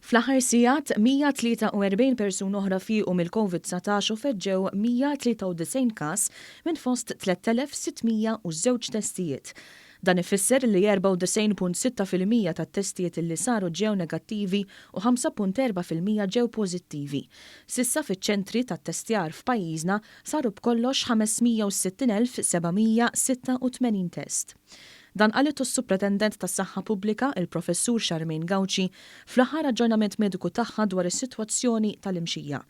Fl-aħħar sigħat, 143 persuna oħra fiequ mill-Covid-19 u feġġew 193 każ minn fost 3,602 testijiet. Dan ifisser li 94.6% tat-testijiet li saru ġew negattivi u 5.4% ġew pożittivi. S'issa fiċ-ċentri tat-testjar f'pajjiżna saru b'kollox 560,786 test. Dan qalitu s-Supretendent tas-Saħħa Pubblika, il-Professur Charmaine Gauci, fl-aħħar aġġornament mediku tagħha dwar is-sitwazzjoni tal-imxija.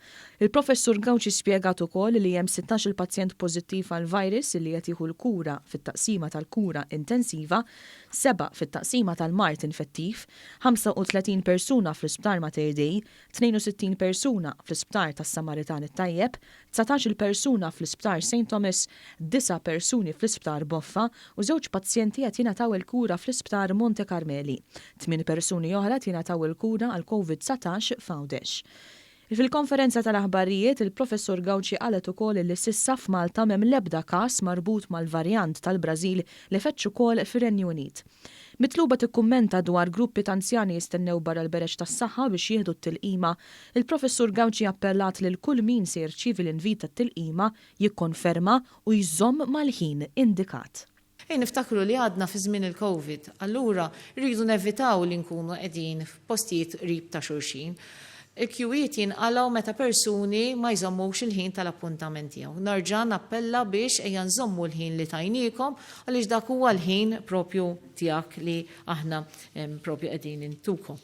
Il-Professur Gauci spjegat ukoll li hemm 16-il pazjent pożittiv għall-virus li qed jieħu l-kura fit-taqsima tal-kura intensiva, sebgħa fit-taqsima tal-mard infettiv, 35 persuna fl-Isptar Mater Dei, 62 persuna fl-Isptar tas-Samaritan it-Tajjeb, 19-il persuna fl-Isptar Saint Thomas, disa' persuni fl-Isptar Boffa u żewġ pazjenti qed jingħataw il-kura fl-Isptar Monte Carmeli. Tmien persuni oħra qed jingħataw il-kura għall-Covid 19 f'Għawdex. Fil-konferenza tal-aħbarijiet, il-Professur Gauci qalet ukoll li s'issa f'Malta m'hemm l-ebda każ marbut mal-varjant tal-Brażil li feġġ ukoll fir-Renju Unit. Mitluba tikkummenta dwar gruppi ta' anzjani jistennew barra l-bereġ tas-saħħa biex jieħdu t-tilqima, il-Professur Gauci appellat lil kull min se jirċievi l-invit tat-tilqima jikkonferma u jżomm mal-ħin indikat. Ejja niftakru li għadna fi żmien il-Covid, allura rridu nevitaw li nkunu qegħdin f'postijiet qrib ta' xulxin. Il-kjuwijiet jinqalgħu meta persuni ma jżommux il-ħin tal-appuntament tiegħu. Narġa' nappella biex ejja nżommu l-ħin li tajniekom għaliex dak huwa l-ħin propju tiegħek li aħna propju qegħdin intukom.